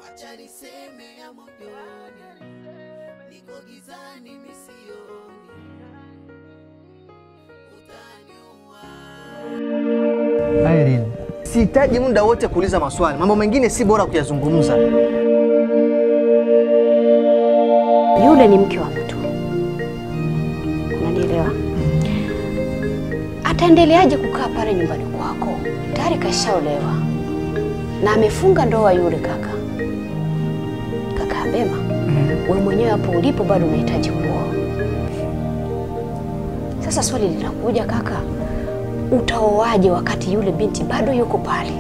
Wacha niseme ya moyoni, niko gizani misioni, utaniua. Irene, sihitaji muda wote kuuliza maswali. Mambo mengine si bora kuyazungumza. Yule ni mke wa mtu. Unanielewa? Ataendeleaje kukaa pale nyumbani kwako? Tayari kashaolewa. Na amefunga ndoa yule kaka. Kaka Bema, wewe mwenyewe hapo ulipo bado unahitaji kuoa. Sasa swali linakuja kaka, utaoaje wakati yule binti bado yuko pale?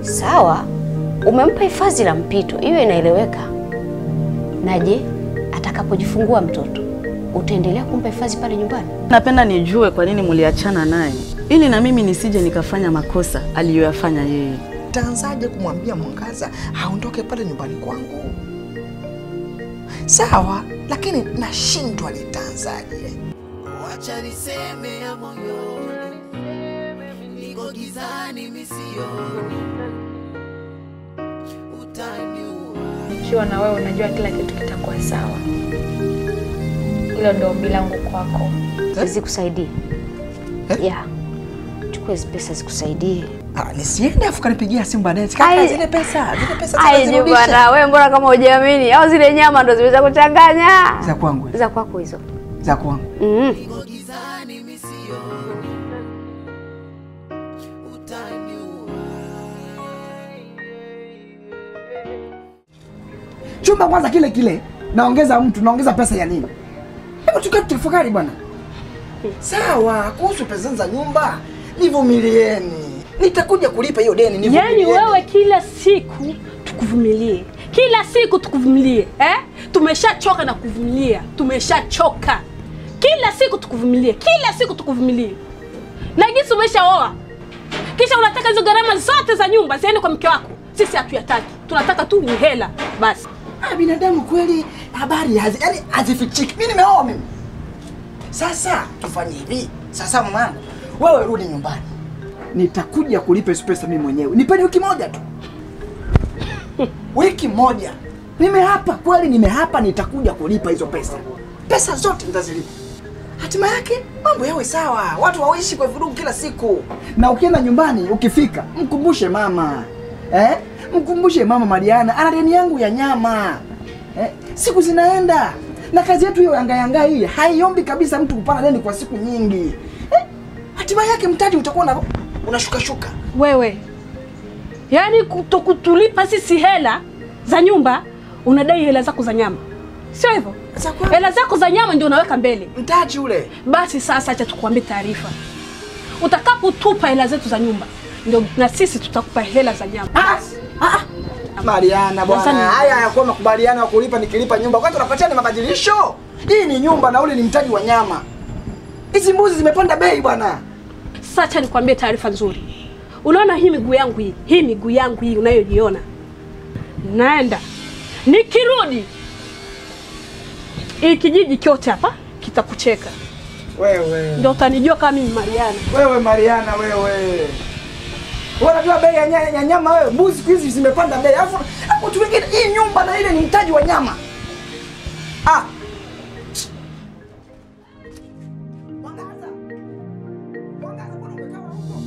Sawa, umempa hifadhi la mpito, hiyo inaeleweka. Na je, atakapojifungua mtoto, utaendelea kumpa hifadhi pale nyumbani? Napenda nijue kwa nini mliachana naye, ili na mimi nisije nikafanya makosa aliyoyafanya yeye. Taanzaje kumwambia Mwangaza aondoke pale nyumbani kwangu? Sawa, lakini nashindwa nitaanzaje? Wacha niseme ya moyoni, niko gizani misioni, utaniua. Nikiwa na wewe unajua kila kitu kitakuwa sawa. Hilo ndio ombi langu kwako. Zikusaidie. Yeah. Chukua hizo pesa zikusaidie. Ah, nisiende afu kanipigia simu baadaye. Kaka, zile pesa zirudishe. Bwana, wewe mbona kama hujiamini? Au zile nyama ndo zimeweza kuchanganya? Za kwangu. Za kwako hizo. Za kwangu. Niko gizani misioni, utaniua. Chumba kwanza kile kile, naongeza mtu, naongeza pesa ya nini? Hebu tukae tutafakari bwana. Sawa, kuhusu pesa za nyumba, nivumilieni. Nitakuja kulipa hiyo deni, nivumilie. Yaani wewe kila siku tukuvumilie. Kila siku tukuvumilie, eh? Tumeshachoka na kuvumilia. Tumeshachoka. Kila siku tukuvumilie. Kila siku tukuvumilie. Na jinsi umeshaoa. Kisha unataka hizo gharama zote za nyumba ziende kwa mke wako. Sisi hatuyataki. Tunataka tu ni hela basi. Ah, binadamu kweli habari yaani hazifichiki. Mimi nimeoa mimi. Sasa tufanye hivi. Sasa mamangu, wewe rudi nyumbani. Nitakuja kulipa hizo pesa mimi mwenyewe. Nipeni wiki moja tu. Wiki moja. Nimehapa kweli, nimehapa nitakuja kulipa hizo pesa. Pesa zote nitazilipa. Hatima yake mambo yawe sawa. Watu waishi kwa vurugu kila siku. Na ukienda nyumbani ukifika, mkumbushe mama. Eh? Mkumbushe mama Mariana, ana deni yangu ya nyama. Eh? Siku zinaenda. Na kazi yetu hiyo yanga yanga hii haiombi kabisa mtu kupana deni kwa siku nyingi. Eh? Hatima yake mtaji utakuwa unashuka shuka. Wewe. Yaani kutokutulipa sisi hela za nyumba, unadai hela zako za nyama. Sio hivyo? Hela zako za nyama ndio unaweka mbele. Mtaji ule. Basi sasa acha tukuambie taarifa. Utakapotupa hela zetu za nyumba, ndio na sisi tutakupa hela za nyama. Mariana bwana, haya hayakuwa makubaliano ya kulipa nikilipa nyumba. Kwanza unapatia ni mabadilisho. Hii ni nyumba na ule ni mtaji wa nyama. Hizi mbuzi zimepanda bei bwana. Sasa acha nikwambie taarifa nzuri. Unaona hii miguu yangu hii, hii miguu yangu hii unayoiona. Naenda. Nikirudi hii kijiji chote hapa kitakucheka. Wewe. Ndio utanijua kama mimi Mariana. Wewe Mariana wewe. Unajua bei ya nyama wewe, mbuzi siku hizi zimepanda bei. Alafu hapo tu wengine hii nyumba na ile ni mtaji wa nyama. Ah. Mwangaza. Mwangaza, mbona umekaa huko?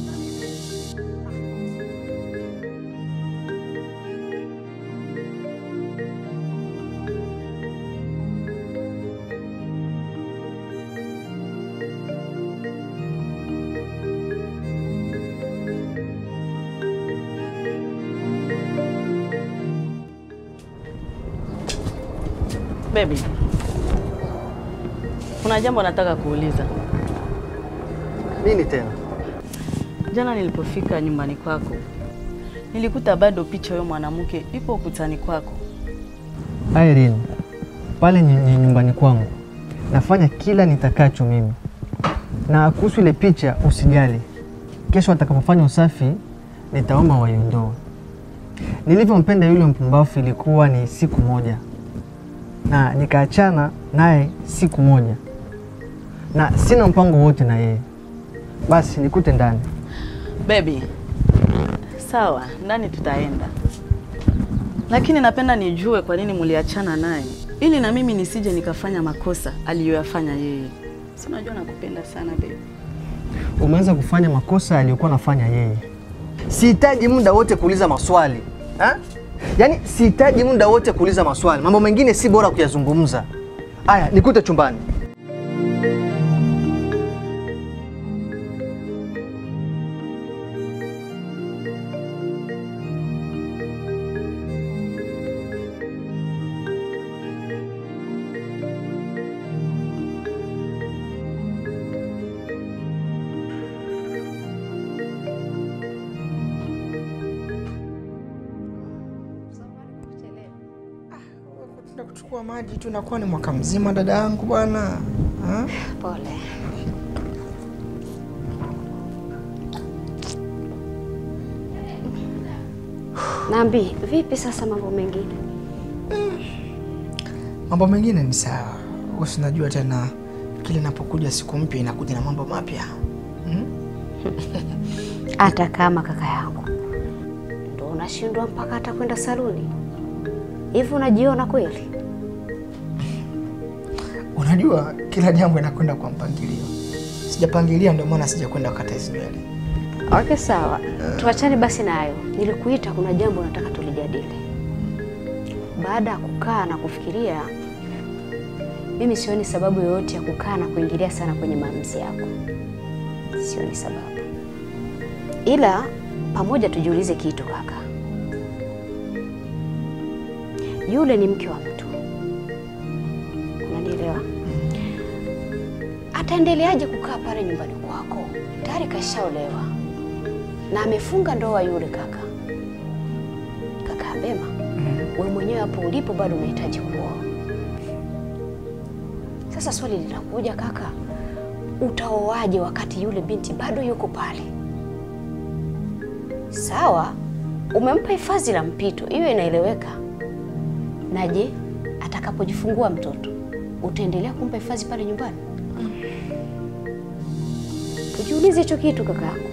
Baby, kuna jambo nataka kuuliza. Nini tena? Jana nilipofika nyumbani kwako, nilikuta bado picha ya mwanamke ipo ukutani kwako. Irene, pale ni nyumbani kwangu. Nafanya kila nitakacho mimi. Na kuhusu ile picha usijali. Kesho atakapofanya usafi nitaomba waiondoe. Nilivyompenda yule mpumbavu ilikuwa ni siku moja. Na nikaachana naye siku moja. Na sina mpango wote na yeye. Basi nikute ndani. Baby, sawa, ndani tutaenda. Lakini napenda nijue kwa nini mliachana naye, ili na mimi nisije nikafanya makosa aliyoyafanya yeye. Si unajua nakupenda sana baby. Umeanza kufanya makosa aliyokuwa anafanya yeye. Sihitaji muda wote kuuliza maswali. Ha? Yaani sihitaji muda wote kuuliza maswali. Mambo mengine si bora kuyazungumza. Aya, nikute chumbani. Kuchukua maji tu nakuwa ni mwaka mzima dada yangu bwana. Pole. Nambi, vipi sasa mambo mengine? Mambo mengine ni sawa. Usinajua tena kile inapokuja siku mpya inakuja na mambo mapya. Hata kama kaka yangu ndio unashindwa mpaka hata kwenda saluni. Hivi unajiona kweli? Unajua kila jambo inakwenda kwa mpangilio. Sijapangilia ndio maana sijakwenda kukata hizo nywele. Okay, sawa. Tuachane basi nayo. Nilikuita kuna jambo nataka tulijadili. Baada ya kukaa na kufikiria, mimi sioni sababu yoyote ya kukaa na kuingilia sana kwenye maamuzi yako. Sioni sababu. Ila pamoja tujiulize kitu kaka. Yule ni mke wa mtu. Unanielewa? Ataendeleaje kukaa pale nyumbani kwako? Tayari kashaolewa. Na amefunga ndoa yule kaka. Kaka Bema, wewe mwenyewe hapo ulipo bado unahitaji kuoa. Sasa swali linakuja kaka, utaoaje wakati yule binti bado yuko pale? Sawa, umempa hifadhi la mpito, hiyo inaeleweka. Na je, atakapojifungua mtoto, utaendelea kumpa hifadhi pale nyumbani? Ujiulize hicho kitu kakaangu.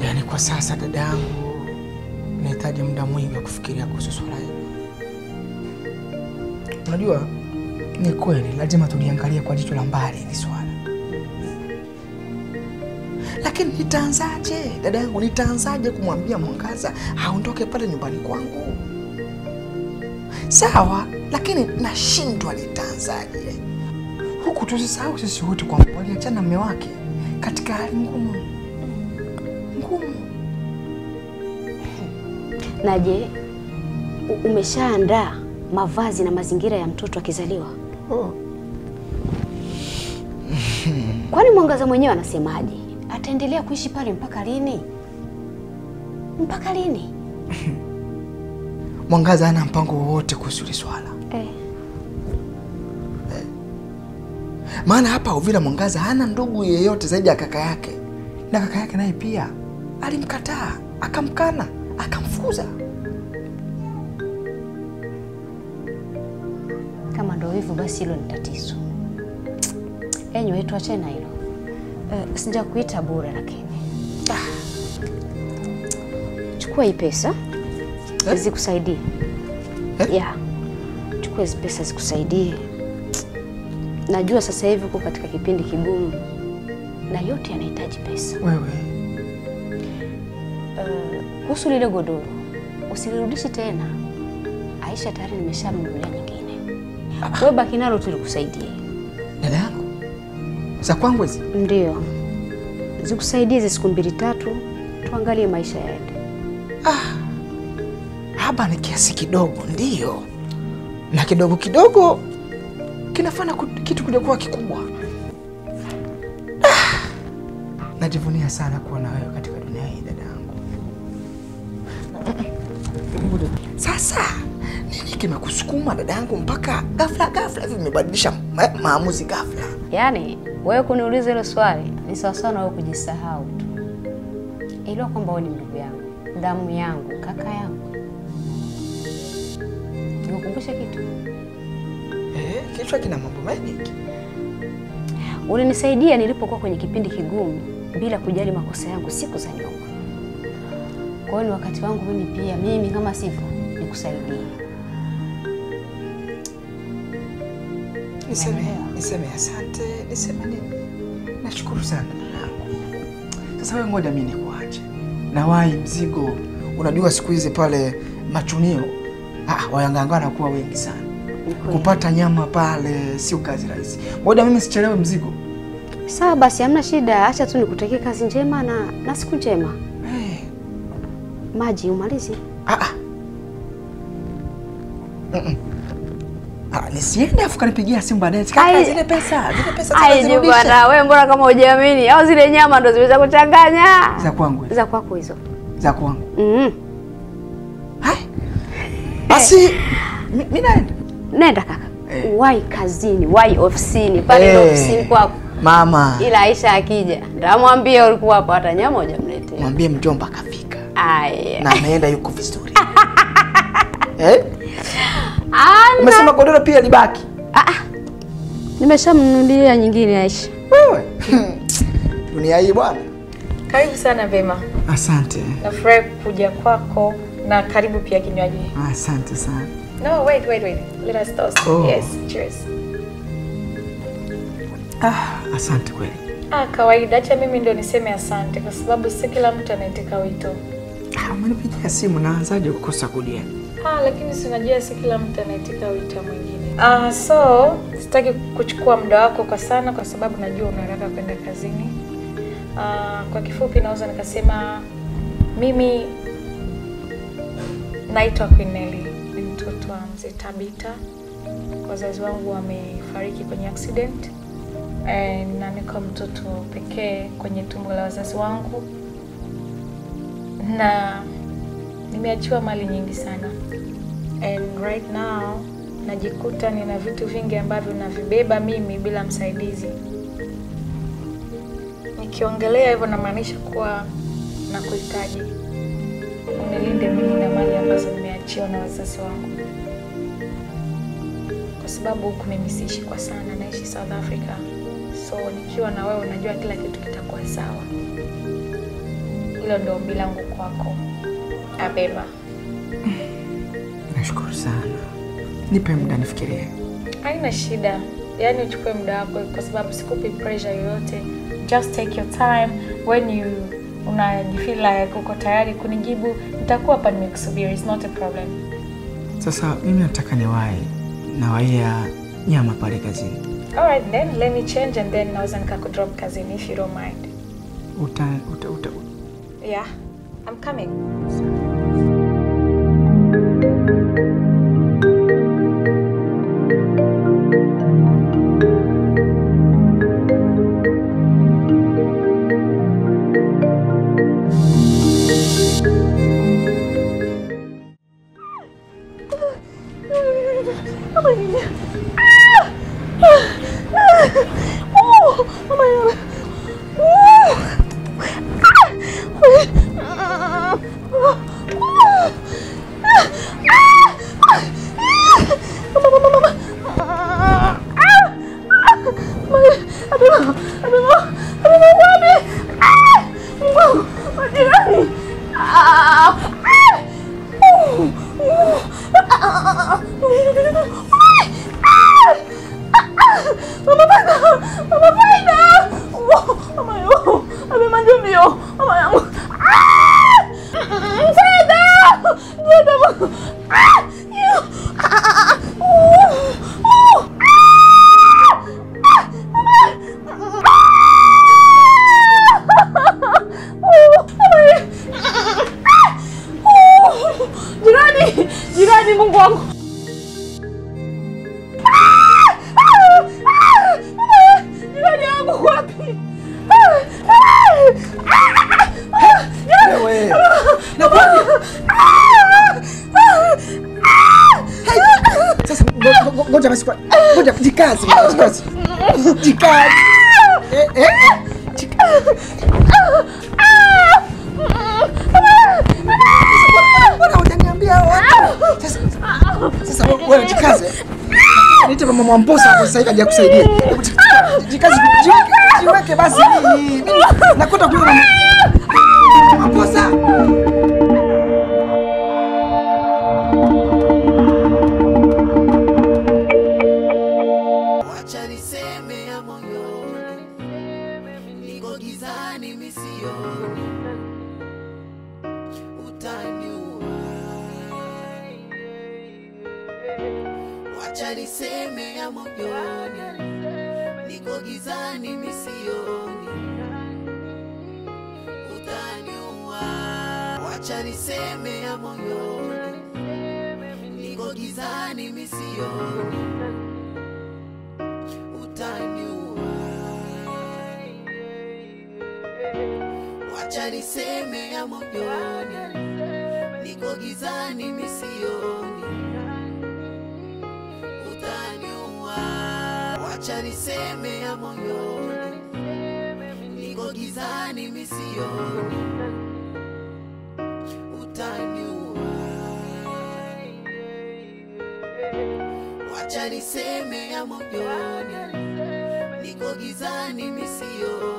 Yaani kwa sasa dadangu nahitaji muda mwingi wa kufikiria kuhusu swala hili. Unajua ni kweli lazima tuliangalie kwa jicho la mbali hili swala. Lakini nitaanzaje? Dadangu, nitaanzaje kumwambia Mwangaza aondoke pale nyumbani kwangu? Sawa, lakini nashindwa nitaanzaje? Huku tusisahau sisi wote kwamba waliachana mume wake katika hali ngumu. Ngumu. Na je, umeshaandaa mavazi na mazingira ya mtoto akizaliwa? Oh. Kwani Mwangaza mwenyewe anasemaje? Ataendelea kuishi pale mpaka lini? Mpaka lini? Mwangaza hana mpango wowote kuhusu hili swala. Maana hapa Uvira Mwangaza hana ndugu yeyote zaidi ya kaka yake. Na kaka yake naye pia alimkataa, akamkana, akamfukuza. Kama ndio hivyo basi hilo ni tatizo. Anyway, tuachane na hilo. Sijakuita bure lakini. Chukua hii pesa. Zikusaidie. Yeah. Chukua hizi pesa zikusaidie. Najua sasa hivi uko katika kipindi kigumu na yote yanahitaji pesa. Wewe. Kuhusu lile godoro, usilirudishi tena. Aisha tayari nimeshamnunulia nyingine. Wewe baki nalo tu likusaidie. Dada yangu. Za kwangu hizi? Ndio. Zikusaidie hizi siku 2 3, tuangalie maisha yaende. Haba ni kiasi kidogo ndio. Na kidogo kidogo kinafanya kitu kuja kuwa kikubwa. Najivunia sana kuwa na wewe katika dunia hii dada yangu. Sasa nini kimekusukuma dada yangu mpaka ghafla ghafla hivi umebadilisha maamuzi ghafla? Yaani wewe kuniuliza hilo swali ni sawa sawa na wewe kujisahau tu. Ila kwamba wewe ni ndugu yangu, damu yangu, kaka yangu. Nikukumbushe kitu? Kichwa kina mambo mengi. Ulinisaidia nilipokuwa kwenye kipindi kigumu bila kujali makosa yangu siku za nyuma. Kwa hiyo ni wakati wangu mimi pia, mimi kama Sifa nikusaidie. Niseme asante, niseme nini? Nashukuru sana dadangu. Sasa wewe ngoja mimi nikuache. Nawahi mzigo. Unajua siku hizi pale machunio, wayanganga wanakuwa wengi sana. Kupata nyama pale sio kazi rahisi. Ngoja mimi sichelewe mzigo. Sawa basi, hamna shida. Acha tu nikutakie kazi njema na siku njema. Hey. Maji umalizi? Nisiende afu kanipigia simu baadaye. Kaka zile pesa zirudishe. Bwana, wewe mbona kama hujiamini? Au zile nyama ndo zimeweza kuchanganya? Za kwangu. Za kwako hizo. Za kwangu. Hai. Basi mimi naenda. Nenda kaka. Wai kazini, wai ofisini, pale ndo ofisini kwako. Mama. Ila Aisha akija, ndamwambia ulikuwa hapo hata nyama hujamletea. Mwambie mjomba kafika. Aya. Na ameenda yuko vizuri. Umesema godoro pia libaki. Nimeshamnunulia nyingine Aisha. Wewe. Dunia hii bwana. Karibu sana Vema. Asante. Nafurahi kuja kwako na karibu pia kinywaji. Asante sana. No, wait. Let us toast. Oh. Yes, cheers. Asante kweli. Kawaida, acha mimi ndio niseme asante kwa sababu si kila mtu anaitika wito. Umenipigia simu naanzaje kukosa kudia? Lakini si unajua si kila mtu anaitika wito mwingine. So sitaki kuchukua muda wako kwa sana kwa sababu najua una haraka kwenda kazini. Kwa kifupi naweza nikasema mimi naitwa Queen Nelly, ni mtoto wa mzee Tabita. Wazazi wangu wamefariki kwenye accident. Na niko mtoto pekee kwenye tumbo la wazazi wangu. Na nimeachiwa mali nyingi sana. And right now najikuta nina vitu vingi ambavyo navibeba mimi bila msaidizi. Nikiongelea hivyo namaanisha kuwa nakuhitaji. Unilinde mimi na mali ambazo nimeachiwa na wazazi wangu. Kwa sababu huku mimi siishi kwa sana, naishi South Africa. So nikiwa na wewe unajua kila kitu kitakuwa sawa. Hilo ndio ombi langu kwako. Abema. Nashukuru sana. Nipe muda nifikirie. Haina shida. Yaani uchukue muda wako kwa sababu sikupi pressure yoyote. Just take your time. When you unajifeel like uko tayari kunijibu, nitakuwa hapa nimekusubiri. It's not a problem. Sasa mimi nataka niwahi. Nawaia nyama pale kazini. All right then, let me change and then naweza nikakudrop kazini if you don't mind. Uta. Yeah, I'm coming. Mwamposa hapo sasa hivi haja kusaidia. Jikazi, jiweke basi. Mimi nakuta kwa Mwamposa. Utaniua. Wacha niseme ya moyoni, niko gizani misioni. Utaniua. Wacha niseme ya moyoni, niko gizani misioni. Utaniua. Wacha niseme ya moyoni, niko gizani misioni. Utaniua. Wacha niseme ya moyoni, niko gizani misioni. Utaniua. Wacha niseme ya moyoni, niko gizani misioni.